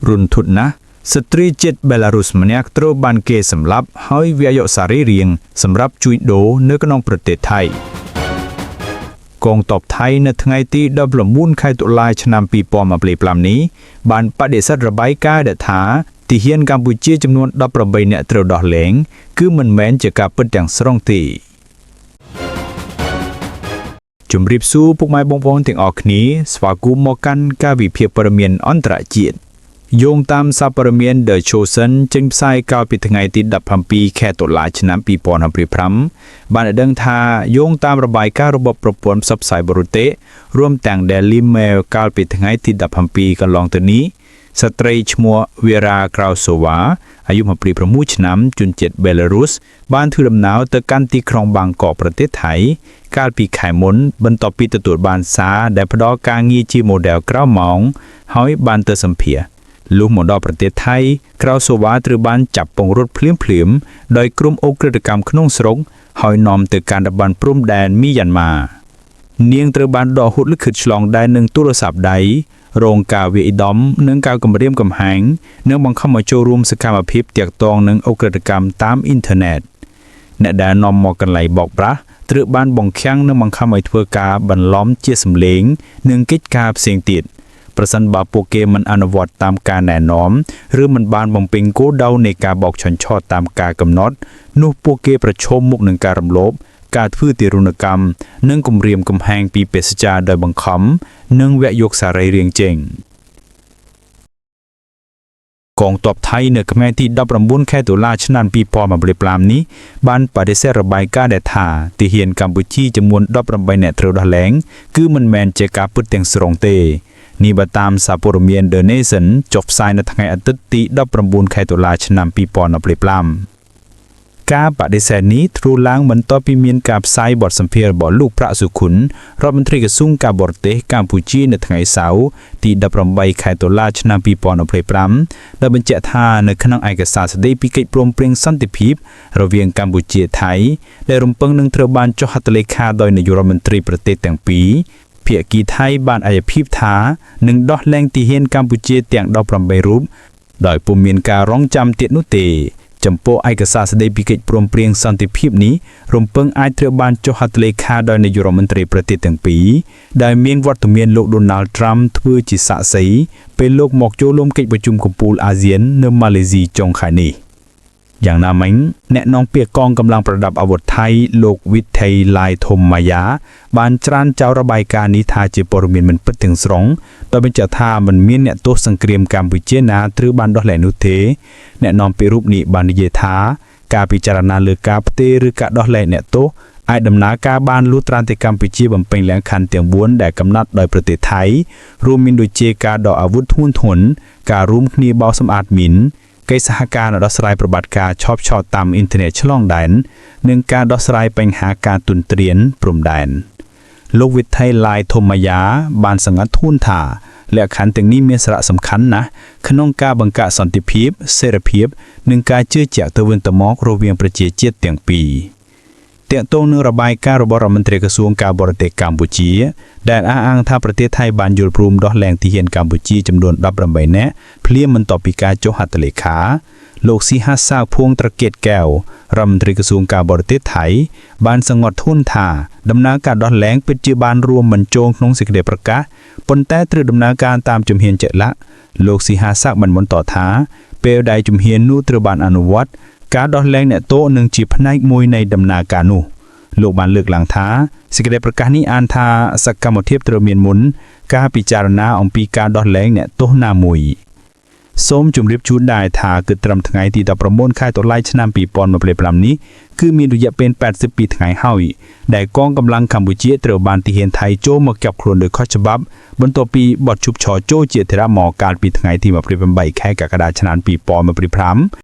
រន្ធត់ណាស់ស្ត្រីជាតិបេឡារុសម្នាក់ត្រូវបានគេសម្លាប់ហើយវាយកសរីរាង្គសម្រាប់ជួញដូរនៅក្នុងប្រទេសថៃកងទ័ពថៃនៅថ្ងៃទី19ខែតុលាឆ្នាំ2025នេះបានបដិសេធរបាយការណ៍ដែលថាទាហានកម្ពុជាចំនួន18នាក់ត្រូវដោះលែងគឺមិនមែនជាការពិតទាំងស្រុងទេ ជំរាបសួរពុកម៉ែបងប្អូនទាំងអស់គ្នាស្វាគមន៍មកកាន់ការវិភាគព័ត៌មានអន្តរជាតិយោងតាមសារព័ត៌មាន The Chosen ចេញផ្សាយកាលពីថ្ងៃទី17ខែតុលាឆ្នាំ2025បានឲ្យដឹងថាយោងតាមរបាយការណ៍របស់ប្រព័ន្ធផ្សព្វផ្សាយបរទេសរួមទាំង Daily Mail កាលពីថ្ងៃទី17កន្លងទៅនេះស្ត្រីឈ្មោះ Vera Krausova អាយុ26ឆ្នាំជនជាតិបេឡារុសបានធ្វើដំណើរទៅកាន់ទីក្រុងបាងកកប្រទេសថៃ កាលពីខែមុនបន្ទាប់ពីទទួលបានសារដែលផ្ដល់ការងារជាម៉ូដែលក្រៅម៉ោងហើយបានទៅសម្ភាសលុះមកដល់ប្រទេសថៃក្រៅសូវ៉ាត្រូវបានចាប់ពង្រត់ភ្លាមៗដោយក្រុមឧក្រិដ្ឋកម្មក្នុងស្រុកហើយនាំទៅកាន់តំបន់ព្រំដែនមីយ៉ាន់ម៉ា នាងត្រូវបានដកហូតលិខិតឆ្លងដែននិងទូរស័ព្ទដៃរងការវាយដំនិងការគំរាមកំហែងនិងបង្ខំឲ្យចូលរួមសកម្មភាពទាក់ទងនឹងឧក្រិដ្ឋកម្មតាមអ៊ីនធឺណិតអ្នកដែលនាំមកកន្លែងបោកប្រាស់ត្រូវបានបង្ខាំងនិងបង្ខំឲ្យធ្វើការបន្លំជាសម្លេង និងកិច្ចការផ្សេងទៀតប្រសិនបើពួកគេមិនអនុវត្តតាមការណែនាំឬមិនបានបំពេញគោលដៅនៃការបោកឆញ្ឆោតតាមការកំណត់នោះពួកគេប្រឈមមុខនឹងការរំលោភការធ្វើទារុណកម្មនិងគំរាមកំហែងពីពេសចារដោយបង្ខំនិងវយកសារីរាង្គចេញ កងទ័ពថៃនៅថ្ងៃទី19ខែតុលាឆ្នាំ2025នេះបានបដិសេធរបាយការណ៍ដែលថាទាហានកម្ពុជាចំនួន18នាក់ត្រូវដោះលែងគឺមិនមែនជាការពិតទាំងស្រុងទេនេះបើតាមសារព័ត៌មាន The Nation ចុះផ្សាយនៅថ្ងៃអាទិត្យទី19ខែតុលាឆ្នាំ2025ការបដិសេធនេះធ្វើឡើងបន្ទាប់ពីមានការផ្សាយបទសម្ភាសន៍របស់លោកប្រាក់សុខុនរដ្ឋមន្ត្រីក្រសួងការបរទេសកម្ពុជានៅថ្ងៃសៅរ៍ទី18ខែតុលាឆ្នាំ2025ដែលបញ្ជាក់ថានៅក្នុងឯកសារស្តីពីកិច្ចព្រមព្រៀងសន្តិភាពរវាងកម្ពុជាថៃដែលរំពឹងនឹងត្រូវបានចុះហត្ថលេខាដោយនាយករដ្ឋមន្ត្រីប្រទេសទាំងពីរភាគីថៃបានអាយភាពថានឹងដោះលែងទាហានកម្ពុជាទាំង18រូបដោយពុំមានការរងចាំទៀតនោះទេ ចំពោះឯកសារស្តីពីកិច្ចព្រមព្រៀងសន្តិភាពនេះរំពឹងអាចត្រូវបានចុះហត្ថលេខាដោយនាយករដ្ឋមន្ត្រីប្រទេសទាំងពីរដែលមានវត្តមានលោកដូណាល់ត្រាំធ្វើជាសាក្សីពេលលោកមកចូលរួមកិច្ចប្រជុំកំពូលអាស៊ាននៅម៉ាឡេស៊ីចុងខែនេះយ៉ាងណាមិញអ្នកនាំពាក្យកងកម្លាំងប្រដាប់អាវុធថៃលោកវិថីឡៃធម្មម៉ាយ៉ាបានច្រានចោលរបាយការណ៍នេះថាជាព័ត៌មានមិនពិតទាំងស្រុងដោយបញ្ជាក់ថាមិនមានអ្នកទោសសង្គ្រាមកម្ពុជាណាត្រូវបានដោះលែងនោះទេអ្នកនាំពាក្យរូបនេះបាននិយាយថាការពិចារណាលើការផ្ទេរឬការដោះលែងអ្នកទោសអាចដំណើរការបានលុះត្រាតែកម្ពុជាបំពេញលក្ខខណ្ឌទាំង4ដែលកំណត់ដោយប្រទេសថៃរួមមានដូចជាការដកអាវុធធ្ងន់ធ្ងរការរួមគ្នាបោសសម្អាតមីនកិច្ចសហការដោះស្រាយប្រតិបត្តិការឆបឆោតតាមអ៊ីនធឺណិតឆ្លងដែននិងការដោះស្រាយបញ្ហាការទុនទ្រានព្រំដែនលោកវិថីឡៃធម្មយាបានសង្កត់ធ្ងន់ថាលក្ខខណ្ឌទាំងនេះមានសារៈសំខាន់ណាស់ក្នុងការបង្កើតសន្តិភាពសេរីភាពនិងការជឿជាក់ទៅវិញទៅមករវាងប្រជាជាតិទាំងពីរទាក់ទងនឹងរបាយការណ៍របស់រដ្ឋមន្ត្រីក្រសួងការបរទេសកម្ពុជាដែលអះអាងថាប្រទេសថៃបានយល់ព្រមដោះលែងទាហានកម្ពុជាចំនួន18នាក់ភ្លាមបន្ទាប់ពីការចុះហត្ថលេខាលោកស៊ីហាសាភួងត្រកេតកែវរដ្ឋមន្ត្រីក្រសួងការបរទេសថៃបានសង្កត់ធ្ងន់ថាដំណើរការដោះលែងពិតជាបានរួមបញ្ចូលក្នុងសេចក្តីប្រកាសប៉ុន្តែត្រូវដំណើរការតាមជំហានជាក់លាក់លោកស៊ីហាសាក់បានបន្តថាពេលដែលជំហាននោះត្រូវបានអនុវត្តការដោះលែងអ្នកទោសនឹងជាផ្នែកមួយនៃដំណើរការនោះលោកបានលើកឡើងថាសេចក្តីប្រកាសនេះអានថាសកម្មភាពត្រូវមានមុនការពិចារណាអំពីការដោះលែងអ្នកទោសណាមួយសូមជម្រាបជូនដែរថាគឺត្រឹមថ្ងៃទី19ខែតុលាឆ្នាំ2025នេះគឺមានរយៈពេល82ថ្ងៃហើយដែលកងកម្លាំងកម្ពុជាត្រូវបានទាហានថៃចូលមកចាប់ខ្លួនដោយខុសច្បាប់បន្ទាប់ពីបទជប់ឈរចូលជាធរមកកាលពីថ្ងៃទី28ខែកក្កដាឆ្នាំ2025។